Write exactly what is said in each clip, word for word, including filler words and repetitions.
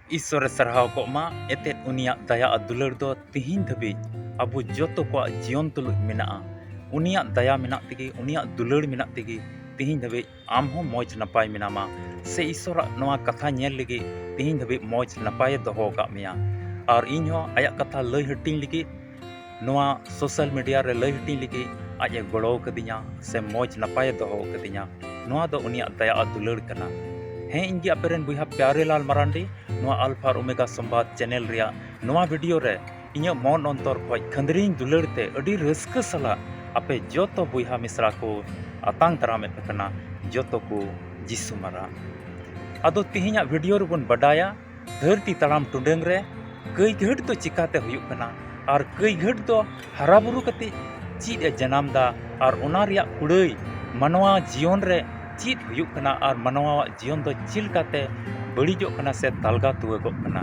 ᱤᱥᱥᱚᱨᱮ ᱥᱟᱨᱦᱟᱣ ᱠᱚᱜ ᱢᱟ, ᱮᱛᱮᱫ ᱩᱱᱤᱭᱟᱜ ᱫᱟᱭᱟ ᱟᱨ ᱫᱩᱞᱟᱹᱲ ᱫᱚ ᱛᱤᱦᱤᱧ ᱫᱷᱟᱹᱵᱤᱡ ᱟᱵᱚ ᱡᱚᱛᱚ ᱠᱚᱣᱟᱜ ᱡᱤᱭᱚᱱ ᱛᱩᱞᱩᱡ ᱢᱮᱱᱟᱜᱼᱟ᱾ ᱩᱱᱤᱭᱟᱜ ᱫᱟᱭᱟ ᱢᱮᱱᱟᱜ ᱛᱮᱜᱮ, ᱩᱱᱤᱭᱟᱜ ᱫᱩᱞᱟᱹᱲ ᱢᱮᱱᱟᱜ ᱛᱮᱜᱮ ᱛᱤᱦᱤᱧ ᱫᱷᱟᱹᱵᱤᱡ ᱟᱢ ᱦᱚᱸ ᱢᱚᱡᱽ ᱱᱟᱯᱟᱭ ᱢᱮᱱᱟᱢᱟ, ᱥᱮ ᱤᱥᱥᱚᱨᱟᱜ ᱱᱚᱣᱟ ᱠᱟᱛᱷᱟ ᱧᱮᱞ ᱞᱟᱹᱜᱤᱫ ᱛᱤᱦᱤᱧ ᱫᱷᱟᱹᱵᱤᱡ ᱢᱚᱡᱽ ᱱᱟᱯᱟᱭᱮ ᱫᱚᱦᱚ ᱟᱠᱟᱫ ᱢᱮᱭᱟ᱾ ᱟᱨ ᱤᱧ ᱦᱚᱸ ᱟᱭᱟᱜ ᱠᱟᱛᱷᱟ ᱞᱟᱹᱭ ᱦᱟᱹᱴᱤᱧ ᱞᱟᱹᱜᱤᱫ ᱱᱚᱣᱟ social media ᱨᱮ ᱞᱟᱹᱭ ᱦᱟᱹᱴᱤᱧ ᱞᱟᱹᱜᱤᱫ ᱟᱡ ᱮ ᱜᱚᱲᱚ ᱟᱠᱟᱫᱤᱧᱟ ᱥᱮ ᱢᱚᱡᱽ ᱱᱟᱯᱟᱭᱮ ᱫᱚᱦᱚ ᱟᱠᱟᱫᱤᱧᱟ, ᱱᱚᱣᱟ ᱫᱚ ᱩᱱᱤᱭᱟᱜ ᱫᱟᱭᱟ ᱟᱨ ᱫᱩᱞᱟᱹᱲ ᱠᱟᱱᱟ᱾ ᱦᱮᱸ, ᱤᱧ ᱜᱮ ᱟᱯᱮ ᱨᱮᱱ ᱵᱚᱭᱦᱟ ᱯᱭᱟᱨᱮ ᱞᱟᱞ ᱢᱟᱨᱟᱱᱰᱤ, ᱱᱚᱣᱟ ᱟᱞᱯᱷᱟ ᱟᱨ ᱳᱢᱮᱜᱟ ᱥᱚᱢᱵᱟᱫ channel ᱨᱮᱭᱟᱜ ᱱᱚᱣᱟ video ᱨᱮ ᱤᱧᱟᱹᱜ ᱢᱚᱱ ᱚᱱᱛᱚᱨ ᱠᱷᱚᱱ ᱠᱷᱟᱹᱱᱫᱽᱨᱤᱧ ᱫᱩᱞᱟᱹᱲ ᱛᱮ ᱟᱹᱰᱤ ᱨᱟᱹᱥᱠᱟᱹ ᱥᱟᱞᱟᱜ ᱟᱯᱮ ᱡᱚᱛᱚ ᱵᱚᱭᱦᱟ ᱢᱤᱥᱨᱟ ᱠᱚ ᱟᱛᱟᱝ ᱫᱟᱨᱟᱢᱮᱫ ᱯᱮ ᱠᱟᱱᱟ, ᱡᱚᱛᱚ ᱠᱚ ᱡᱤᱥᱩ ᱢᱟᱨᱟᱝ᱾ ᱟᱫᱚ ᱛᱮᱦᱮᱧᱟᱜ video ᱨᱮᱵᱚᱱ ᱵᱟᱰᱟᱭᱟ ᱫᱷᱟᱹᱨᱛᱤ ᱛᱟᱲᱟᱢ ᱴᱩᱰᱟᱹᱝ ᱨᱮ ᱠᱟᱹᱭ ᱜᱷᱟᱹᱴ ᱫᱚ ᱪᱤᱠᱟᱛᱮ ᱦᱩᱭᱩᱜ ᱠᱟᱱᱟ, ᱟᱨ ᱠᱟᱹᱭ ᱜᱷᱟᱹᱴ ᱫᱚ ᱦᱟᱨᱟ ᱵᱩᱨᱩ ᱠᱟᱛᱮ ᱪᱮᱫ ᱮ ᱡᱟᱱᱟᱢ ᱫᱟ, ᱟᱨ ᱚᱱᱟ ᱨᱮᱭᱟᱜ ᱠᱩᱲᱟᱹᱭ ᱢᱟᱱᱣᱟ ᱡᱤᱭᱚᱱ ᱨᱮ ᱪᱮᱫ ᱦᱩᱭᱩᱜ ᱠᱟᱱᱟ, ᱟᱨ ᱢᱟᱱᱣᱟᱣᱟᱜ ᱡᱤᱭᱚᱱ ᱫᱚ ᱪᱮᱫ ᱞᱮᱠᱟᱛᱮ ᱵᱟᱹᱲᱤᱡᱚᱜ ᱠᱟᱱᱟ ᱥᱮ ᱛᱟᱞᱜᱟ ᱛᱩᱣᱟᱹᱜᱚᱜ ᱠᱟᱱᱟ᱾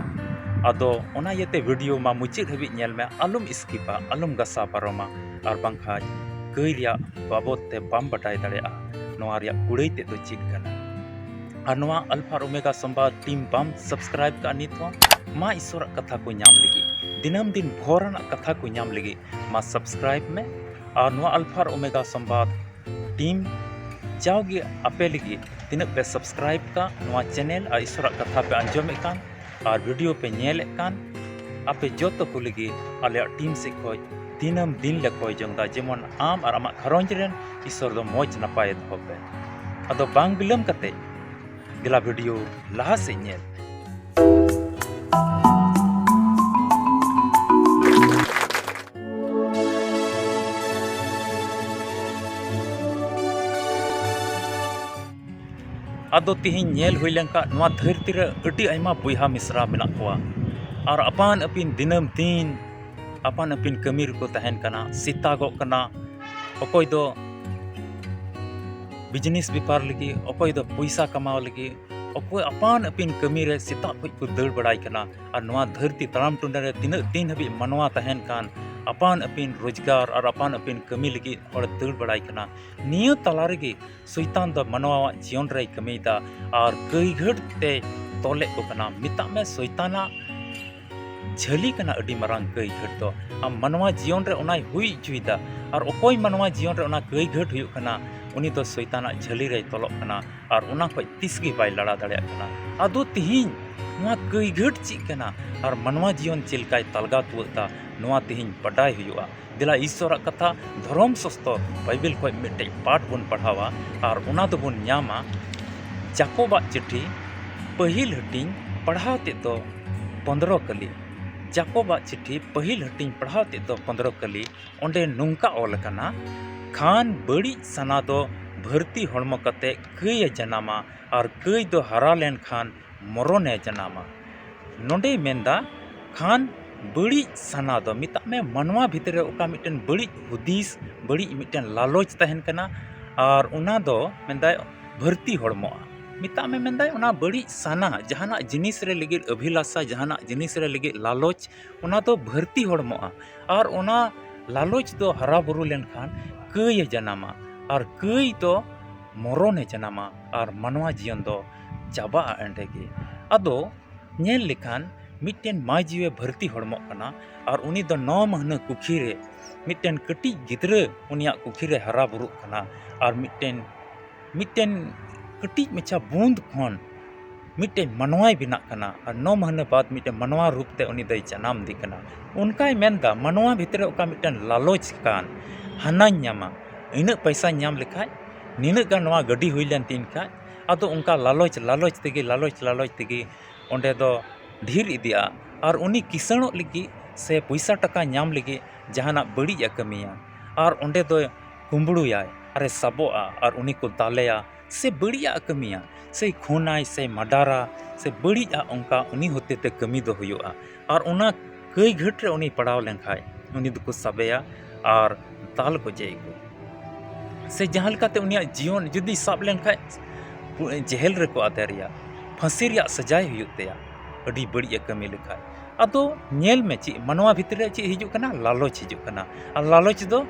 ᱟᱫᱚ ᱚᱱᱟ ᱤᱭᱟᱹᱛᱮ video ᱢᱟ ᱢᱩᱪᱟᱹᱫ ᱦᱟᱹᱵᱤᱡ ᱧᱮᱞ ᱢᱮ, ᱟᱞᱚᱢ skipᱟ, ᱟᱞᱚᱢ ᱜᱟᱥᱟᱣ ᱯᱟᱨᱚᱢᱟ, ᱟᱨ ᱵᱟᱝᱠᱷᱟᱱ ᱠᱟᱹᱭ ᱨᱮᱭᱟᱜ ᱵᱟᱵᱚᱫ ᱛᱮ ᱵᱟᱢ ᱵᱟᱰᱟᱭ ᱫᱟᱲᱮᱭᱟᱜᱼᱟ, ᱱᱚᱣᱟ ᱨᱮᱭᱟᱜ ᱠᱩᱲᱟᱹᱭ ᱛᱮᱫ ᱫᱚ ᱪᱮᱫ ᱠᱟᱱᱟ᱾ ᱟᱨ ᱱᱚᱣᱟ ᱟᱞᱯᱷᱟ ᱟᱨ ᱳᱢᱮᱜᱟ ᱥᱚᱢᱵᱟᱫ team ᱵᱟᱢ subscribe ᱠᱟᱜ ᱱᱤᱛ ᱦᱚᱸ, ᱢᱟ ᱤᱥᱥᱚᱨᱟᱜ ᱠᱟᱛᱷᱟ ᱠᱚ ᱧᱟᱢ ᱞᱟᱹᱜᱤᱫ, ᱫᱤᱱᱟᱹᱢ ᱫᱤᱱ ᱵᱷᱳᱨ ᱟᱱᱟᱜ ᱠᱟᱛᱷᱟ ᱠᱚ ᱧᱟᱢ ᱞᱟᱹᱜᱤᱫ, ᱢᱟ subscribe ᱢᱮ᱾ ᱟᱨ ᱱᱚᱣᱟ ᱟᱞᱯᱷᱟ ᱟᱨ ᱳᱢᱮᱜᱟ ᱥᱚᱢᱵᱟᱫ team ᱡᱟᱣᱜᱮ ᱟᱯᱮ ᱞᱟᱹᱜᱤᱫ ᱛᱤᱱᱟᱹᱜ ᱯᱮ subscribe ᱠᱟᱜ ᱱᱚᱣᱟ channel ᱟᱨ ᱤᱥᱥᱚᱨᱟᱜ ᱠᱟᱛᱷᱟ ᱯᱮ ᱟᱸᱡᱚᱢᱮᱫ ᱠᱟᱱ ᱟᱨ video ᱯᱮ ᱧᱮᱞᱮᱫ ᱠᱟᱱ, ᱟᱯᱮ ᱡᱚᱛᱚ ᱠᱚ ᱞᱟᱹᱜᱤᱫ ᱟᱞᱮᱭᱟᱜ team ᱥᱮᱫ ᱠᱷᱚᱱ ᱫᱤᱱᱟᱹᱢ ᱫᱤᱱ ᱞᱮ ᱠᱚᱭ ᱡᱚᱝ ᱫᱟ, ᱡᱮᱢᱚᱱ ᱟᱢ ᱟᱨ ᱟᱢᱟᱜ ᱜᱷᱟᱨᱚᱸᱡᱽ ᱨᱮᱱ ᱤᱥᱥᱚᱨ ᱫᱚ ᱢᱚᱡᱽ ᱱᱟᱯᱟᱭᱮ ᱫᱚᱦᱚ ᱯᱮ᱾ ᱟᱫᱚ ᱵᱟᱝ ᱵᱤᱞᱚᱢ ᱠᱟᱛᱮ ᱫᱮᱞᱟ video ᱞᱟᱦᱟ ᱥᱮᱫ ᱧᱮᱞ᱾ ᱟᱫᱚ ᱛᱤᱦᱤᱧ ᱧᱮᱞ ᱦᱩᱭ ᱞᱮᱱᱠᱷᱟᱱ ᱱᱚᱣᱟ ᱫᱷᱟᱹᱨᱛᱤ ᱨᱮ ᱟᱹᱰᱤ ᱟᱭᱢᱟ ᱵᱚᱭᱦᱟ ᱢᱤᱥᱨᱟ ᱢᱮᱱᱟᱜ ᱠᱚᱣᱟ, ᱟᱨ ᱟᱯᱟᱱ ᱟᱹᱯᱤᱱ ᱫᱤᱱᱟᱹᱢ ᱫᱤᱱ ᱟᱯᱟᱱ ᱟᱹᱯᱤᱱ ᱠᱟᱹᱢᱤ ᱨᱮᱠᱚ ᱛᱟᱦᱮᱱ ᱠᱟᱱᱟ᱾ ᱥᱮᱛᱟᱜᱚᱜ ᱠᱟᱱᱟ, ᱚᱠᱚᱭ ᱫᱚ business ᱵᱮᱯᱟᱨ ᱞᱟᱹᱜᱤᱫ, ᱚᱠᱚᱭ ᱫᱚ ᱯᱚᱭᱥᱟ ᱠᱟᱢᱟᱣ ᱞᱟᱹᱜᱤᱫ, ᱚᱠᱚᱭ ᱟᱯᱟᱱ ᱟᱹᱯᱤᱱ ᱠᱟᱹᱢᱤ ᱨᱮ ᱥᱮᱛᱟᱜ ᱠᱷᱚᱱ ᱠᱚ ᱫᱟᱹᱲ ᱵᱟᱲᱟᱭ ᱠᱟᱱᱟ᱾ ᱟᱨ ᱱᱚᱣᱟ ᱫᱷᱟᱹᱨᱛᱤ ᱛᱟᱲᱟᱢ ᱴᱩᱰᱟᱹ ᱨᱮ ᱛᱤᱱᱟᱹᱜ ᱫᱤᱱ ᱦᱟᱹᱵᱤᱡ ᱢᱟᱱᱣᱟ ᱛᱟᱦᱮᱱ ᱠᱟᱱ, ᱟᱯᱟᱱ ᱟᱹᱯᱤᱱ ᱨᱳᱡᱽᱜᱟᱨ ᱟᱨ ᱟᱯᱟᱱ ᱟᱹᱯᱤᱱ ᱠᱟᱹᱢᱤ ᱞᱟᱹᱜᱤᱫ ᱦᱚᱲ ᱫᱟᱹᱲ ᱵᱟᱲᱟᱭ ᱠᱟᱱᱟ᱾ ᱱᱤᱭᱟᱹ ᱛᱟᱞᱟ ᱨᱮᱜᱮ ᱥᱚᱭᱛᱟᱱ ᱫᱚ ᱢᱟᱱᱣᱟᱣᱟᱜ ᱡᱤᱭᱚᱱ ᱨᱮᱭ ᱠᱟᱹᱢᱤᱭᱮᱫᱟ ᱟᱨ ᱠᱟᱹᱭᱜᱷᱟᱹᱴ ᱛᱮ ᱛᱚᱞᱮᱫ ᱠᱚ ᱠᱟᱱᱟ᱾ ᱢᱮᱛᱟᱜ ᱢᱮ ᱥᱚᱭᱛᱟᱱᱟᱜ ᱡᱷᱟᱹᱞᱤ ᱠᱟᱱᱟ ᱟᱹᱰᱤ ᱢᱟᱨᱟᱝ ᱠᱟᱹᱭ ᱜᱷᱟᱹᱴ ᱫᱚ᱾ ᱟᱢ ᱢᱟᱱᱣᱟ ᱡᱤᱭᱚᱱ ᱨᱮ ᱚᱱᱟᱭ ᱦᱩᱭ ᱦᱚᱪᱚᱭᱮᱫᱟ᱾ ᱟᱨ ᱚᱠᱚᱭ ᱢᱟᱱᱣᱟ ᱡᱤᱭᱚᱱ ᱨᱮ ᱚᱱᱟ ᱠᱟᱹᱭ ᱜᱷᱟᱹᱴ ᱦᱩᱭᱩᱜ ᱠᱟᱱᱟ, ᱩᱱᱤ ᱫᱚ ᱥᱚᱭᱛᱟᱱᱟᱜ ᱡᱷᱟᱹᱞᱤ ᱨᱮᱭ ᱛᱚᱞᱚᱜ ᱠᱟᱱᱟ᱾ ᱟᱨ ᱚᱱᱟ ᱠᱷᱚᱱ ᱛᱤᱥ ᱜᱮ ᱵᱟᱭ ᱞᱟᱲᱟ ᱫᱟᱲᱮᱭᱟᱜ ᱠᱟᱱᱟ᱾ ᱟᱫᱚ ᱛᱤᱦᱤᱧ ᱱᱚᱣᱟ ᱠᱟᱹᱭ ᱜᱷᱟᱹᱴ ᱪᱮᱫ ᱠᱟᱱᱟ ᱟᱨ ᱢᱟᱱᱣᱟ ᱡᱤᱭᱚᱱ ᱪᱮᱫ ᱞᱮᱠᱟᱭ ᱛᱟᱞᱜᱟ ᱛᱩᱣᱟᱹᱜ ᱮᱫᱟ, ᱱᱚᱣᱟ ᱛᱤᱦᱤᱧ ᱵᱟᱰᱟᱭ ᱦᱩᱭᱩᱜᱼᱟ᱾ ᱫᱮᱞᱟ ᱤᱥᱥᱚᱨᱟᱜ ᱠᱟᱛᱷᱟ ᱫᱷᱚᱨᱚᱢ ᱥᱚᱥᱛᱚᱨ ᱵᱟᱭᱵᱮᱞ ᱠᱷᱚᱱ ᱢᱤᱫᱴᱮᱡ ᱯᱟᱴ ᱵᱚᱱ ᱯᱟᱲᱦᱟᱣᱟ ᱟᱨ ᱚᱱᱟ ᱫᱚᱵᱚᱱ ᱧᱟᱢᱟ ᱡᱟᱠᱚᱵᱟᱜ ᱪᱤᱴᱷᱤ ᱯᱟᱹᱦᱤᱞ ᱦᱟᱹᱴᱤᱧ ᱯᱟᱲᱦᱟᱣ ᱛᱮᱫ ᱫᱚ ᱯᱚᱱᱫᱽᱨᱚ ᱠᱟᱹᱞᱤ᱾ ᱡᱟᱠᱚᱵᱟᱜ ᱪᱤᱴᱷᱤ ᱯᱟᱹᱦᱤᱞ ᱦᱟᱹᱴᱤᱧ ᱯᱟᱲᱦᱟᱣ ᱛᱮᱫ ᱫᱚ ᱯᱚᱱᱫᱽᱨᱚ ᱠᱟᱹᱞᱤ᱾ ᱚᱸᱰᱮ ᱱᱚᱝᱠᱟ ᱚᱞ ᱟᱠᱟᱱᱟ, ᱠᱷᱟᱱ ᱵᱟᱹᱲᱤᱡ ᱥᱟᱱᱟ ᱫᱚ ᱵᱷᱟᱹᱨᱛᱤ ᱦᱚᱲᱢᱚ ᱠᱟᱛᱮ ᱠᱟᱹᱭ ᱮ ᱡᱟᱱᱟᱢᱟ, ᱟᱨ ᱠᱟᱹᱭ ᱫᱚ ᱦᱟᱨᱟ ᱞᱮᱱᱠᱷᱟᱱ ᱢᱚᱨᱚᱱᱮ ᱡᱟᱱᱟᱢᱟ᱾ ᱱᱚᱰᱮᱭ ᱢᱮᱱᱫᱟ, ᱠᱷᱟᱱ ᱵᱟᱹᱲᱤᱡ ᱥᱟᱱᱟ ᱫᱚ, ᱢᱮᱛᱟᱜ ᱢᱮ ᱢᱟᱱᱣᱟ ᱵᱷᱤᱛᱨᱤ ᱨᱮ ᱚᱠᱟ ᱢᱤᱫᱴᱮᱱ ᱵᱟᱹᱲᱤᱡ ᱦᱩᱫᱤᱥ, ᱵᱟᱹᱲᱤᱡ ᱢᱤᱫᱴᱮᱱ ᱞᱟᱞᱚᱪ ᱛᱟᱦᱮᱱ ᱠᱟᱱᱟ, ᱟᱨ ᱚᱱᱟ ᱫᱚ ᱢᱮᱱᱫᱟᱭ ᱵᱷᱟᱹᱨᱛᱤ ᱦᱚᱲᱢᱚᱜᱼᱟ᱾ ᱢᱮᱛᱟᱜ ᱢᱮ ᱢᱮᱱᱫᱟᱭ ᱚᱱᱟ ᱵᱟᱹᱲᱤᱡ ᱥᱟᱱᱟ, ᱡᱟᱦᱟᱱᱟᱜ ᱡᱤᱱᱤᱥ ᱨᱮ ᱞᱟᱹᱜᱤᱫ ᱚᱵᱷᱤᱞᱟᱥᱟ, ᱡᱟᱦᱟᱱᱟᱜ ᱡᱤᱱᱤᱥ ᱨᱮ ᱞᱟᱹᱜᱤᱫ ᱞᱟᱞᱚᱪ, ᱚᱱᱟ ᱫᱚ ᱵᱷᱟᱹᱨᱛᱤ ᱦᱚᱲᱢᱚᱜᱼᱟ᱾ ᱟᱨ ᱚᱱᱟ ᱞᱟᱞᱚᱪ ᱫᱚ ᱦᱟᱨᱟ ᱵᱩᱨᱩ ᱞᱮᱱᱠᱷᱟᱱ ᱠᱟᱹᱭ ᱮ ᱡᱟᱱᱟᱢᱟ, ᱟᱨ ᱠᱟᱹᱭ ᱫᱚ ᱢᱚᱨᱚᱱᱮ ᱡᱟᱱᱟᱢᱟ, ᱟᱨ ᱢᱟᱱᱣᱟ ᱡᱤᱭᱚᱱ ᱫᱚ ᱪᱟᱵᱟᱜᱼᱟ ᱮᱸᱰᱮ ᱜᱮ᱾ ᱟᱫᱚ ᱧᱮᱞ ᱞᱮᱠᱷᱟᱱ ᱢᱤᱫᱴᱮᱱ ᱢᱟᱹᱭ ᱡᱤᱣᱤ ᱵᱷᱟᱹᱨᱛᱤ ᱦᱚᱲᱢᱚᱜ ᱠᱟᱱᱟ, ᱟᱨ ᱩᱱᱤ ᱫᱚ ᱱᱚ ᱢᱟᱹᱦᱱᱟᱹ ᱠᱩᱠᱷᱤ ᱨᱮ ᱢᱤᱫᱴᱮᱱ ᱠᱟᱹᱴᱤᱡ ᱜᱤᱫᱽᱨᱟᱹ ᱩᱱᱤᱭᱟᱜ ᱠᱩᱠᱷᱤ ᱨᱮ ᱦᱟᱨᱟ ᱵᱩᱨᱩᱜ ᱠᱟᱱᱟ, ᱟᱨ ᱢᱤᱫᱴᱮᱱ, ᱢᱤᱫᱴᱮᱱ ᱠᱟᱹᱴᱤᱡ ᱢᱟᱪᱷᱟ ᱵᱩᱸᱫ ᱠᱷᱚᱱ ᱢᱤᱫᱴᱮᱱ ᱢᱟᱱᱣᱟᱭ ᱵᱮᱱᱟᱜ ᱠᱟᱱᱟ, ᱟᱨ ᱱᱚ ᱢᱟᱹᱦᱱᱟᱹ ᱵᱟᱫᱽ ᱢᱤᱫᱴᱮᱱ ᱢᱟᱱᱣᱟ ᱨᱩᱯ ᱛᱮ ᱩᱱᱤ ᱫᱚᱭ ᱡᱟᱱᱟᱢ ᱤᱫᱤᱜ ᱠᱟᱱᱟ᱾ ᱚᱱᱠᱟᱭ ᱢᱮᱱᱫᱟ, ᱢᱟᱱᱣᱟ ᱵᱷᱤᱛᱨᱤ ᱨᱮ ᱚᱠᱟ ᱢᱤᱫᱴᱮᱱ ᱞᱟᱞᱚᱪ ᱠᱟᱱ, ᱦᱟᱱᱟᱧ ᱧᱟᱢᱟ, ᱤᱱᱟᱹᱜ ᱯᱚᱭᱥᱟᱧ ᱧᱟᱢ ᱞᱮᱠᱷᱟᱡ, ᱱᱤᱱᱟᱹᱜ ᱜᱟᱱ ᱱᱚᱣᱟ ᱜᱟᱹᱰᱤ ᱦᱩᱭ ᱞᱮᱱ ᱛᱤᱧ ᱠᱷᱟᱡ, ᱟᱫᱚ ᱚᱱᱠᱟ ᱞᱟᱞᱚᱪ, ᱞᱟᱞᱚᱪ ᱛᱮᱜᱮ, ᱞᱟᱞᱚᱪ, ᱞᱟᱞᱚᱪ ᱛᱮᱜᱮ ᱚᱸᱰᱮ ᱫᱚ ᱰᱷᱮᱨ ᱤᱫᱤᱜᱼᱟ᱾ ᱟᱨ ᱩᱱᱤ ᱠᱤᱥᱟᱹᱬᱚᱜ ᱞᱟᱹᱜᱤᱫ ᱥᱮ ᱯᱚᱭᱥᱟ ᱴᱟᱠᱟ ᱧᱟᱢ ᱞᱟᱹᱜᱤᱫ ᱡᱟᱦᱟᱱᱟᱜ ᱵᱟᱹᱲᱤᱡ ᱮ ᱠᱟᱹᱢᱤᱭᱟ, ᱟᱨ ᱚᱸᱰᱮ ᱫᱚᱭ ᱠᱩᱢᱵᱽᱲᱩᱭᱟᱭ, ᱟᱨᱮ ᱥᱟᱵᱚᱜᱼᱟ, ᱟᱨ ᱩᱱᱤ ᱠᱚ ᱫᱟᱞᱮᱭᱟ, ᱥᱮ ᱵᱟᱹᱲᱤᱡᱟᱜ ᱮ ᱠᱟᱹᱢᱤᱭᱟ, ᱥᱮ ᱠᱷᱩᱱᱟᱭ, ᱥᱮ ᱢᱟᱰᱟᱨᱟ, ᱥᱮ ᱵᱟᱹᱲᱤᱡᱟᱜ, ᱚᱱᱠᱟ ᱩᱱᱤ ᱦᱚᱛᱮᱛᱮ ᱠᱟᱹᱢᱤ ᱫᱚ ᱦᱩᱭᱩᱜᱼᱟ᱾ ᱟᱨ ᱚᱱᱟ ᱠᱟᱹᱭ ᱜᱷᱟᱹᱴ ᱨᱮ ᱩᱱᱤ ᱯᱟᱲᱟᱣ ᱞᱮᱱᱠᱷᱟᱡ, ᱩᱱᱤ ᱫᱚᱠᱚ ᱥᱟᱵᱮᱭᱟ ᱟᱨ ᱫᱟᱞ ᱜᱚᱡᱮᱭᱟᱠᱚ᱾ ᱥᱮ ᱡᱟᱦᱟᱸ ᱞᱮᱠᱟᱛᱮ ᱩᱱᱤᱭᱟᱜ ᱡᱤᱭᱚᱱ ᱡᱩᱫᱤ ᱥᱟᱵ ᱞᱮᱱᱠᱷᱟᱡ, ᱡᱮᱦᱮᱞ ᱨᱮᱠᱚ ᱟᱫᱮᱨᱮᱭᱟ, ᱯᱷᱟᱹᱥᱤ ᱨᱮᱭᱟᱜ ᱥᱟᱡᱟᱭ ᱦᱩᱭᱩᱜ ᱛᱟᱭᱟ, ᱟᱹᱰᱤ ᱵᱟᱹᱲᱤᱡ ᱮ ᱠᱟᱹᱢᱤ ᱞᱮᱠᱷᱟᱡ᱾ ᱟᱫᱚ ᱧᱮᱞ ᱢᱮ, ᱪᱮᱫ ᱢᱟᱱᱣᱟ ᱵᱷᱤᱛᱨᱤ ᱨᱮ ᱪᱮᱫ ᱦᱤᱡᱩᱜ ᱠᱟᱱᱟ? ᱞᱟᱞᱚᱪ ᱦᱤᱡᱩᱜ ᱠᱟᱱᱟ᱾ ᱟᱨ ᱞᱟᱞᱚᱪ ᱫᱚ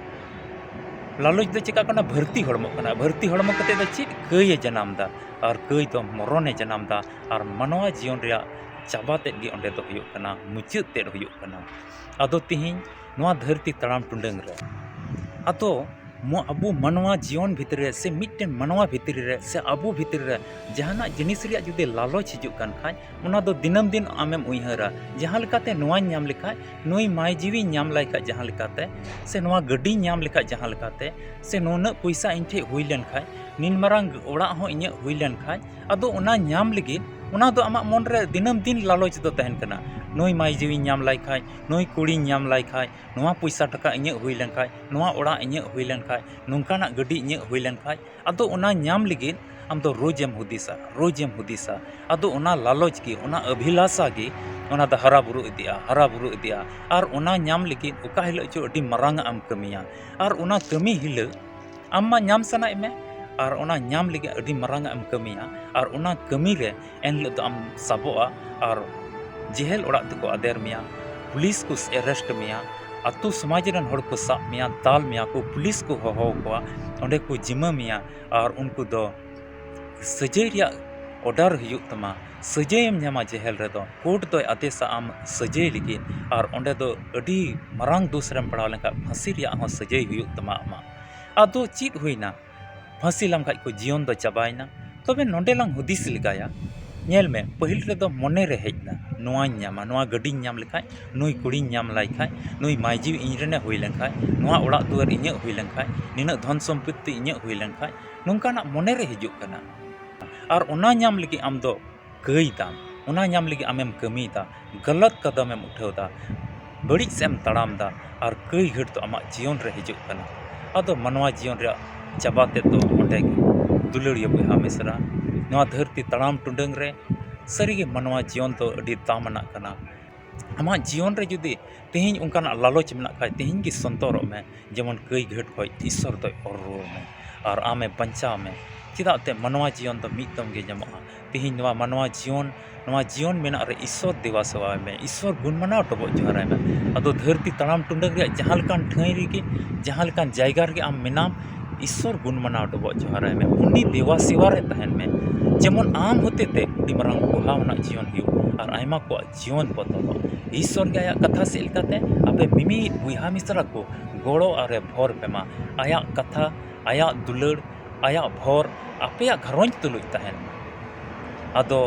ᱞᱟᱞᱚᱪ ᱫᱚ ᱪᱮᱠᱟᱜ ᱠᱟᱱᱟ? ᱵᱷᱟᱹᱨᱛᱤ ᱦᱚᱲᱢᱚᱜ ᱠᱟᱱᱟ᱾ ᱵᱷᱟᱹᱨᱛᱤ ᱦᱚᱲᱢᱚ ᱠᱟᱛᱮ ᱫᱚ ᱪᱮᱫ? ᱠᱟᱹᱭ ᱮ ᱡᱟᱱᱟᱢ ᱮᱫᱟ, ᱟᱨ ᱠᱟᱹᱭ ᱫᱚ ᱢᱚᱨᱚᱱ ᱮ ᱡᱟᱱᱟᱢ ᱮᱫᱟ, ᱟᱨ ᱢᱟᱱᱣᱟ ᱡᱤᱭᱚᱱ ᱨᱮᱭᱟᱜ ᱪᱟᱵᱟ ᱛᱮᱫ ᱜᱮ ᱚᱸᱰᱮ ᱫᱚ ᱦᱩᱭᱩᱜ ᱠᱟᱱᱟ, ᱢᱩᱪᱟᱹᱫ ᱛᱮᱫ ᱦᱩᱭᱩᱜ ᱠᱟᱱᱟ᱾ ᱟᱫᱚ ᱛᱤᱦᱤᱧ ᱱᱚᱣᱟ ᱫᱷᱟᱹᱨᱛᱤ ᱛᱟᱲᱟᱢ ᱴᱩᱰᱟᱹᱝ ᱨᱮ ᱟᱫᱚ ᱢᱚ-, ᱟᱵᱚ ᱢᱟᱱᱣᱟ ᱡᱤᱭᱚᱱ ᱵᱷᱤᱛᱨᱤ ᱨᱮ ᱥᱮ ᱢᱤᱫᱴᱮᱱ ᱢᱟᱱᱣᱟ ᱵᱷᱤᱛᱨᱤ ᱨᱮ ᱥᱮ ᱟᱵᱚ ᱵᱷᱤᱛᱨᱤ ᱨᱮ ᱡᱟᱦᱟᱱᱟᱜ ᱡᱤᱱᱤᱥ ᱨᱮᱭᱟᱜ ᱡᱩᱫᱤ ᱞᱟᱞᱚᱪ ᱦᱤᱡᱩᱜ ᱠᱟᱱ ᱠᱷᱟᱡ, ᱚᱱᱟ ᱫᱚ ᱫᱤᱱᱟᱹᱢ ᱫᱤᱱ ᱟᱢᱮᱢ ᱩᱭᱦᱟᱹᱨᱟ, ᱡᱟᱦᱟᱸ ᱞᱮᱠᱟᱛᱮ ᱱᱚᱣᱟᱧ ᱧᱟᱢ ᱞᱮᱠᱷᱟᱡ, ᱱᱩᱭ ᱢᱟᱹᱭ ᱡᱤᱣᱤᱧ ᱧᱟᱢ ᱞᱟᱭ ᱠᱷᱟᱡ ᱡᱟᱦᱟᱸ ᱞᱮᱠᱟᱛᱮ, ᱥᱮ ᱱᱚᱣᱟ ᱜᱟᱹᱰᱤᱧ ᱧᱟᱢ ᱞᱮᱠᱷᱟᱡ ᱡᱟᱦᱟᱸ ᱞᱮᱠᱟᱛᱮ, ᱥᱮ ᱱᱩᱱᱟᱹᱜ ᱯᱚᱭᱥᱟ ᱤᱧ ᱴᱷᱮᱡ ᱦᱩᱭ ᱞᱮᱱ ᱠᱷᱟᱡ, ᱱᱤᱱ ᱢᱟᱨᱟᱝ ᱚᱲᱟᱜ ᱦᱚᱸ ᱤᱧᱟᱹᱜ ᱦᱩᱭ ᱞᱮᱱ ᱠᱷᱟᱡ, ᱟᱫᱚ ᱚᱱᱟ ᱧᱟᱢ ᱞᱟᱹᱜᱤᱫ ᱚᱱᱟ ᱫᱚ ᱟᱢᱟᱜ ᱢᱚᱱ ᱨᱮ ᱫᱤᱱᱟᱹᱢ ᱫᱤᱱ ᱞᱟᱞᱚᱪ ᱫᱚ ᱛᱟᱦᱮᱱ ᱠᱟᱱᱟ᱾ ᱱᱩᱭ ᱢᱟᱹᱭ ᱡᱤᱣᱤᱧ ᱧᱟᱢ ᱞᱟᱭ ᱠᱷᱟᱡ, ᱱᱩᱭ ᱠᱩᱲᱤᱧ ᱧᱟᱢ ᱞᱟᱭ ᱠᱷᱟᱡ, ᱱᱚᱣᱟ ᱯᱚᱭᱥᱟ ᱴᱟᱠᱟ ᱤᱧᱟᱹᱜ ᱦᱩᱭ ᱞᱮᱱ ᱠᱷᱟᱡ, ᱱᱚᱣᱟ ᱚᱲᱟᱜ ᱤᱧᱟᱹᱜ ᱦᱩᱭ ᱞᱮᱱ ᱠᱷᱟᱡ, ᱱᱚᱝᱠᱟᱱᱟᱜ ᱜᱟᱹᱰᱤ ᱤᱧᱟᱹᱜ ᱦᱩᱭ ᱞᱮᱱ ᱠᱷᱟᱡ, ᱟᱫᱚ ᱚᱱᱟ ᱧᱟᱢ ᱞᱟᱹᱜᱤᱫ ᱟᱢ ᱫᱚ ᱨᱳᱡᱮᱢ ᱦᱩᱫᱤᱥᱟ, ᱨᱳᱡᱮᱢ ᱦᱩᱫᱤᱥᱟ᱾ ᱟᱫᱚ ᱚᱱᱟ ᱞᱟᱞᱚᱪ ᱜᱮ, ᱚᱱᱟ ᱟᱹᱵᱷᱤᱞᱟᱥᱟ ᱜᱮ, ᱚᱱᱟ ᱫᱚ ᱦᱟᱨᱟ ᱵᱩᱨᱩ ᱤᱫᱤᱜᱼᱟ, ᱦᱟᱨᱟ ᱵᱩᱨᱩ ᱤᱫᱤᱜᱼᱟ᱾ ᱟᱨ ᱚᱱᱟ ᱧᱟᱢ ᱞᱟᱹᱜᱤᱫ ᱚᱠᱟ ᱦᱤᱞᱳᱜ ᱪᱚ ᱟᱹᱰᱤ ᱢᱟᱨᱟᱝ ᱟᱜ ᱮᱢ ᱠᱟᱹᱢᱤᱭᱟ, ᱟᱨ ᱚᱱᱟ ᱠᱟᱹᱢᱤ ᱦᱤᱞᱳᱜ ᱟᱢ ᱢᱟ ᱧᱟᱢ ᱥᱟᱱᱟᱭᱮᱫ ᱢᱮ, ᱟᱨ ᱚᱱᱟ ᱧᱟᱢ ᱞᱟᱹᱜᱤᱫ ᱟᱹᱰᱤ ᱢᱟᱨᱟᱝ ᱟᱜ ᱮᱢ ᱠᱟᱹᱢᱤᱭᱟ, ᱟᱨ ᱚᱱᱟ ᱠᱟᱹᱢᱤ ᱨᱮ ᱮᱱᱦᱤᱞᱳᱜ ᱫᱚ ᱟᱢ ᱥᱟᱵᱚᱜᱼᱟ, ᱟᱨ ᱡᱮᱦᱮᱞ ᱚᱲᱟᱜ ᱛᱮᱠᱚ ᱟᱫᱮᱨ ᱢᱮᱭᱟ, ᱯᱩᱞᱤᱥ ᱠᱚ arrest ᱢᱮᱭᱟ, ᱟᱛᱳ ᱥᱚᱢᱟᱡᱽ ᱨᱮᱱ ᱦᱚᱲ ᱠᱚ ᱥᱟᱵ ᱢᱮᱭᱟ, ᱫᱟᱞ ᱢᱮᱭᱟ ᱠᱚ, ᱯᱩᱞᱤᱥ ᱠᱚ ᱦᱚᱦᱚ ᱟᱠᱚᱣᱟ, ᱚᱸᱰᱮ ᱠᱚ ᱡᱤᱢᱟᱹ ᱢᱮᱭᱟ, ᱟᱨ ᱩᱱᱠᱩ ᱫᱚ ᱥᱟᱹᱡᱟᱹᱭ ᱨᱮᱭᱟᱜ order ᱦᱩᱭᱩᱜ ᱛᱟᱢᱟ, ᱥᱟᱹᱡᱟᱹᱭᱮᱢ ᱧᱟᱢᱟ ᱡᱮᱦᱮᱞ ᱨᱮᱫᱚ᱾ ᱠᱳᱨᱴ ᱫᱚᱭ ᱟᱫᱮᱥᱟ ᱟᱢ ᱥᱟᱹᱡᱟᱹᱭ ᱞᱟᱹᱜᱤᱫ, ᱟᱨ ᱚᱸᱰᱮ ᱫᱚ ᱟᱹᱰᱤ ᱢᱟᱨᱟᱝ ᱫᱳᱥ ᱨᱮᱢ ᱯᱟᱲᱟᱣ ᱞᱮᱱᱠᱷᱟᱱ ᱯᱷᱟᱹᱥᱤ ᱨᱮᱭᱟᱜ ᱦᱚᱸ ᱥᱟᱹᱡᱟᱹᱭ ᱦᱩᱭᱩᱜ ᱛᱟᱢᱟ ᱟᱢᱟᱜ᱾ ᱟᱫᱚ ᱪᱮᱫ ᱦᱩᱭᱱᱟ? ᱯᱷᱟᱹᱥᱤ ᱞᱮᱢ ᱠᱷᱟᱡ ᱠᱚ ᱡᱤᱭᱚᱱ ᱫᱚ ᱪᱟᱵᱟᱭᱮᱱᱟ᱾ ᱛᱚᱵᱮ ᱱᱚᱸᱰᱮ ᱞᱟᱝ ᱦᱩᱫᱤᱥ ᱞᱮᱜᱟᱭᱟ᱾ ᱧᱮᱞ ᱢᱮ, ᱯᱟᱹᱦᱤᱞ ᱨᱮᱫᱚ ᱢᱚᱱᱮ ᱨᱮ ᱦᱮᱡ ᱮᱱᱟ, ᱱᱚᱣᱟᱧ ᱧᱟᱢᱟ, ᱱᱚᱣᱟ ᱜᱟᱹᱰᱤᱧ ᱧᱟᱢ ᱞᱮᱠᱷᱟᱡ, ᱱᱩᱭ ᱠᱩᱲᱤᱧ ᱧᱟᱢ ᱞᱟᱭ ᱠᱷᱟᱡ, ᱱᱩᱭ ᱢᱟᱹᱭᱡᱤ ᱤᱧ ᱨᱮᱱᱮ ᱦᱩᱭ ᱞᱮᱱ ᱠᱷᱟᱡ, ᱱᱚᱣᱟ ᱚᱲᱟᱜ ᱫᱩᱣᱟᱹᱨ ᱤᱧᱟᱹᱜ ᱦᱩᱭ ᱞᱮᱱ ᱠᱷᱟᱡ, ᱱᱤᱱᱟᱹᱜ ᱫᱷᱚᱱ ᱥᱚᱢᱯᱚᱛᱛᱤ ᱤᱧᱟᱹᱜ ᱦᱩᱭ ᱞᱮᱱ ᱠᱷᱟᱡ, ᱱᱚᱝᱠᱟᱱᱟᱜ ᱢᱚᱱᱮ ᱨᱮ ᱦᱤᱡᱩᱜ ᱠᱟᱱᱟ᱾ ᱟᱨ ᱚᱱᱟ ᱧᱟᱢ ᱞᱟᱹᱜᱤᱫ ᱟᱢ ᱫᱚ ᱠᱟᱹᱭ ᱫᱟᱢ, ᱚᱱᱟ ᱧᱟᱢ ᱞᱟᱹᱜᱤᱫ ᱟᱢᱮᱢ ᱠᱟᱹᱢᱤᱭᱮᱫᱟ, ᱜᱟᱞᱟᱛ ᱠᱟᱫᱟᱢᱮᱢ ᱩᱴᱷᱟᱹᱣᱫᱟ, ᱵᱟᱹᱲᱤᱡ ᱥᱮᱫ ᱮᱢ ᱛᱟᱲᱟᱢᱫᱟ, ᱟᱨ ᱠᱟᱹᱭ ᱜᱷᱟᱹᱴ ᱫᱚ ᱟᱢᱟᱜ ᱡᱤᱭᱚᱱ ᱨᱮ ᱦᱤᱡᱩᱜ ᱠᱟᱱᱟ᱾ ᱟᱫᱚ ᱢᱟᱱᱣᱟ ᱡᱤᱭᱚᱱ ᱨᱮᱭᱟᱜ ᱪᱟᱵᱟ ᱛᱮᱫ ᱫᱚ ᱚᱸᱰᱮ ᱜᱮ᱾ ᱫᱩᱞᱟᱹᱲᱤᱭᱟᱹ ᱵᱚᱭᱦᱟ ᱢᱤᱥᱨᱟ, ᱱᱚᱣᱟ ᱫᱷᱟᱹᱨᱛᱤ ᱛᱟᱲᱟᱢ ᱴᱩᱰᱟᱹᱝ ᱨᱮ ᱥᱟᱹᱨᱤᱜᱮ ᱢᱟᱱᱣᱟ ᱡᱤᱭᱚᱱ ᱫᱚ ᱟᱹᱰᱤ ᱫᱟᱢ ᱟᱱᱟᱜ ᱠᱟᱱᱟ᱾ ᱟᱢᱟᱜ ᱡᱤᱭᱚᱱ ᱨᱮ ᱡᱩᱫᱤ ᱛᱮᱦᱮᱧ ᱚᱱᱠᱟᱱᱟᱜ ᱞᱟᱞᱚᱪ ᱢᱮᱱᱟᱜ ᱠᱷᱟᱡ, ᱛᱮᱦᱮᱧ ᱜᱮ ᱥᱚᱱᱛᱚᱨᱚᱜ ᱢᱮ, ᱡᱮᱢᱚᱱ ᱠᱟᱹᱭ ᱜᱷᱟᱹᱴ ᱠᱷᱚᱡ ᱤᱥᱥᱚᱨ ᱫᱚᱭ ᱚᱨ ᱨᱩᱣᱟᱹᱲ ᱢᱮ, ᱟᱨ ᱟᱢᱮ ᱵᱟᱧᱪᱟᱣ ᱢᱮ᱾ ᱪᱮᱫᱟᱜ ᱛᱮ ᱢᱟᱱᱣᱟ ᱡᱤᱭᱚᱱ ᱫᱚ ᱢᱤᱫ ᱫᱚᱢ ᱜᱮ ᱧᱟᱢᱚᱜᱼᱟ᱾ ᱛᱮᱦᱮᱧ ᱱᱚᱣᱟ ᱢᱟᱱᱣᱟ ᱡᱤᱭᱚᱱ, ᱱᱚᱣᱟ ᱡᱤᱭᱚᱱ ᱢᱮᱱᱟᱜ ᱨᱮ ᱤᱥᱥᱚᱨ ᱫᱮᱵᱟ ᱥᱮᱵᱟᱭ ᱢᱮ, ᱤᱥᱥᱚᱨ ᱜᱩᱱ ᱢᱟᱱᱟᱣ ᱰᱚᱵᱚᱜ ᱡᱚᱦᱟᱨᱟᱭ ᱢᱮ᱾ ᱟᱫᱚ ᱫᱷᱟᱹᱨᱛᱤ ᱛᱟᱲᱟᱢ ᱴᱩᱰᱟᱹᱝ ᱨᱮᱭᱟᱜ ᱡᱟᱦᱟᱸ ᱞᱮᱠᱟᱱ ᱴᱷᱟᱹᱭ ᱨᱮᱜᱮ, ᱡᱟᱦᱟᱸ ᱞᱮᱠᱟᱱ ᱡᱟᱭᱜᱟ ᱨᱮᱜᱮ ᱟᱢ ᱢᱮᱱᱟᱢ, ᱤᱥᱥᱚᱨ ᱜᱩᱱ ᱢᱟᱱᱟᱣ ᱰᱚᱵᱚᱜ ᱡᱚᱦᱟᱨᱟᱭ ᱢᱮ, ᱩᱱᱤ ᱫᱮᱵᱟ ᱥᱮᱵᱟ ᱨᱮ ᱛᱟᱦᱮᱱ ᱢᱮ᱾ ᱡᱮᱢᱚᱱ ᱟᱢ ᱦᱚᱛᱮᱛᱮ ᱟᱹᱰᱤ ᱢᱟᱨᱟᱝ ᱠᱚᱲᱦᱟᱣ ᱟᱱᱟᱜ ᱡᱤᱭᱚᱱ ᱦᱩᱭᱩᱜ ᱟᱨ ᱟᱭᱢᱟ ᱠᱚᱣᱟᱜ ᱡᱤᱭᱚᱱ ᱵᱚᱫᱚᱞᱚᱜ᱾ ᱤᱥᱥᱚᱨ ᱜᱮ ᱟᱭᱟᱜ ᱠᱟᱛᱷᱟ ᱥᱮᱫ ᱞᱮᱠᱟᱛᱮ ᱟᱯᱮ ᱢᱤᱢᱤᱫ ᱵᱚᱭᱦᱟ ᱢᱤᱥᱨᱟ ᱠᱚ ᱜᱚᱲᱚ ᱟᱨᱮ ᱵᱷᱚᱨ ᱯᱮ ᱢᱟ᱾ ᱟᱭᱟᱜ ᱠᱟᱛᱷᱟ, ᱟᱭᱟᱜ ᱫᱩᱞᱟᱹᱲ, ᱟᱭᱟᱜ ᱵᱷᱚᱨ ᱟᱯᱮᱭᱟᱜ ᱜᱷᱟᱨᱚᱸᱡᱽ ᱛᱩᱞᱩᱡ ᱛᱟᱦᱮᱱ ᱢᱟ᱾ ᱟᱫᱚ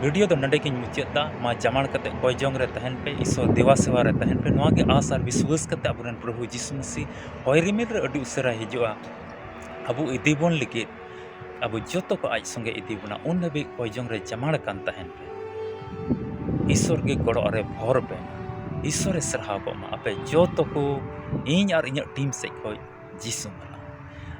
video ᱫᱚ ᱱᱚᱰᱮ ᱜᱤᱧ ᱢᱩᱪᱟᱹᱫ ᱫᱟ᱾ ᱢᱟ ᱡᱟᱢᱟᱲ ᱠᱟᱛᱮ ᱠᱚᱭ ᱡᱚᱝ ᱨᱮ ᱛᱟᱦᱮᱱ ᱯᱮ, ᱤᱥᱥᱚᱨ ᱫᱮᱵᱟ ᱥᱮᱵᱟ ᱨᱮ ᱛᱟᱦᱮᱱ ᱯᱮ᱾ ᱱᱚᱣᱟ ᱜᱮ ᱟᱥ ᱟᱨ ᱵᱤᱥᱣᱟᱹᱥ ᱠᱟᱛᱮ ᱟᱵᱚᱨᱮᱱ ᱯᱨᱚᱵᱷᱩ ᱡᱤᱥᱩ ᱢᱟᱹᱥᱤ ᱦᱚᱭ ᱨᱤᱢᱤᱞ ᱨᱮ ᱟᱹᱰᱤ ᱩᱥᱟᱹᱨᱟᱭ ᱦᱤᱡᱩᱜᱼᱟ ᱟᱵᱚ ᱤᱫᱤ ᱵᱚᱱ ᱞᱟᱹᱜᱤᱫ᱾ ᱟᱵᱚ ᱡᱚᱛᱚ ᱠᱚ ᱟᱡ ᱥᱚᱸᱜᱮ ᱤᱫᱤ ᱵᱚᱱᱟ᱾ ᱩᱱ ᱦᱟᱹᱵᱤᱡ ᱠᱚᱭ ᱡᱚᱝ ᱨᱮ ᱡᱟᱢᱟᱲ ᱟᱠᱟᱱ ᱛᱟᱦᱮᱱ ᱯᱮ᱾ ᱤᱥᱥᱚᱨ ᱜᱮ ᱜᱚᱲᱚ ᱟᱨᱮ ᱵᱷᱚᱨ ᱯᱮ ᱢᱟ᱾ ᱤᱥᱥᱚᱨᱮ ᱥᱟᱨᱦᱟᱣ ᱠᱚᱜ ᱢᱟ ᱟᱯᱮ ᱡᱚᱛᱚ ᱠᱚ, ᱤᱧ ᱟᱨ ᱤᱧᱟᱹᱜ team ᱥᱮᱫ ᱠᱷᱚᱱ ᱡᱤᱥᱩ ᱢᱟᱨᱟᱝ᱾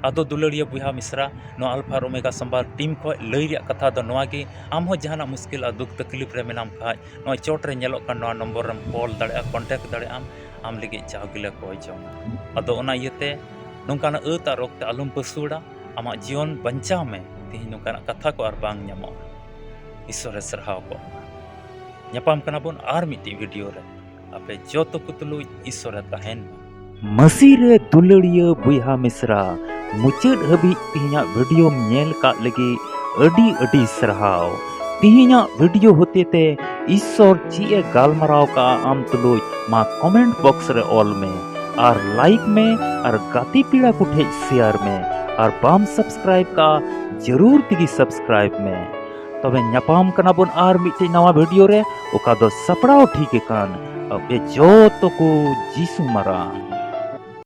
ᱟᱫᱚ ᱫᱩᱞᱟᱹᱲᱤᱭᱟᱹ ᱵᱚᱭᱦᱟ ᱢᱤᱥᱨᱟ, ᱱᱚᱣᱟ ᱟᱞᱯᱷᱟ ᱟᱨ ᱳᱢᱮᱜᱟ ᱥᱚᱢᱵᱟᱫ team ᱠᱷᱚᱱ ᱞᱟᱹᱭ ᱨᱮᱭᱟᱜ ᱠᱟᱛᱷᱟ ᱫᱚ ᱱᱚᱣᱟ ᱜᱮ, ᱟᱢ ᱦᱚᱸ ᱡᱟᱦᱟᱱᱟᱜ ᱢᱩᱥᱠᱤᱞ ᱟᱨ ᱫᱩᱠ ᱛᱟᱠᱞᱤᱯ ᱨᱮ ᱢᱮᱱᱟᱢ ᱠᱷᱟᱡ, ᱱᱚᱜᱼᱚᱭ ᱪᱚᱴ ᱨᱮ ᱧᱮᱞᱚᱜ ᱠᱟᱱ ᱱᱚᱣᱟ ᱱᱚᱢᱵᱚᱨ ᱨᱮᱢ call ᱫᱟᱲᱮᱭᱟᱜᱼᱟ, contact ᱫᱟᱲᱮᱭᱟᱜ ᱟᱢ, ᱟᱢ ᱞᱟᱹᱜᱤᱫ ᱡᱟᱣ ᱜᱮᱞᱮ ᱠᱚᱭ ᱡᱚᱝᱟ᱾ ᱟᱫᱚ ᱚᱱᱟ ᱤᱭᱟᱹᱛᱮ ᱱᱚᱝᱠᱟᱱᱟᱜ ᱟᱹᱛ ᱟᱨ ᱨᱳᱜᱽ ᱛᱮ ᱟᱞᱚᱢ ᱯᱟᱹᱥᱩᱲᱟ, ᱟᱢᱟᱜ ᱡᱤᱭᱚᱱ ᱵᱟᱧᱪᱟᱣ ᱢᱮ᱾ ᱛᱮᱦᱮᱧ ᱱᱚᱝᱠᱟᱱᱟᱜ ᱠᱟᱛᱷᱟ ᱠᱚ ᱟᱨ ᱵᱟᱝ ᱧᱟᱢᱚᱜᱼᱟ᱾ ᱤᱥᱥᱚᱨᱮ ᱥᱟᱨᱦᱟᱣ ᱠᱚᱜ ᱢᱟ᱾ ᱧᱟᱯᱟᱢ ᱠᱟᱱᱟ ᱵᱚᱱ ᱟᱨ ᱢᱤᱫᱴᱤᱡ video ᱨᱮ᱾ ᱟᱯᱮ ᱡᱚᱛᱚ ᱠᱚ ᱛᱩᱞᱩᱡ ᱤᱥᱥᱚᱨᱮ ᱛᱟᱦᱮᱱ ᱢᱟ᱾ ᱢᱟᱹᱥᱤ ᱨᱮ ᱫᱩᱞᱟᱹᱲᱤᱭᱟᱹ ᱵᱚᱭᱦᱟ ᱢᱤᱥᱨᱟ, ᱢᱩᱪᱟᱹᱫ ᱦᱟᱹᱵᱤᱡ ᱛᱮᱦᱮᱧᱟᱜ videoᱢ ᱧᱮᱞ ᱠᱟᱜ ᱞᱟᱹᱜᱤᱫ ᱟᱹᱰᱤ ᱟᱹᱰᱤ ᱥᱟᱨᱦᱟᱣ᱾ ᱛᱮᱦᱮᱧᱟᱜ video ᱦᱚᱛᱮᱛᱮ ᱤᱥᱥᱚᱨ ᱪᱮᱫ ᱮ ᱜᱟᱞᱢᱟᱨᱟᱣ ᱠᱟᱜᱼᱟ ᱟᱢ ᱛᱩᱞᱩᱡ, ᱢᱟ comment box ᱨᱮ ᱚᱞ ᱢᱮ ᱟᱨ like ᱢᱮ ᱟᱨ ᱜᱟᱛᱮ ᱯᱮᱲᱟ ᱠᱚ ᱴᱷᱮᱡ share ᱢᱮ ᱟᱨ ᱵᱟᱢ subscribe ᱠᱟᱜᱼᱟ, ᱡᱟᱹᱨᱩᱲ ᱛᱮᱜᱮ subscribe ᱢᱮ᱾ ᱛᱚᱵᱮ ᱧᱟᱯᱟᱢ ᱠᱟᱱᱟ ᱵᱚᱱ ᱟᱨ ᱢᱤᱫᱴᱮᱡ ᱱᱟᱣᱟ video ᱨᱮ, ᱚᱠᱟ ᱫᱚ ᱥᱟᱯᱲᱟᱣ ᱴᱷᱤᱠ ᱟᱠᱟᱱ ᱟᱯᱮ ᱡᱚᱛᱚ ᱠᱚ ᱡᱤᱥᱩ ᱢᱟᱨᱟᱝ᱾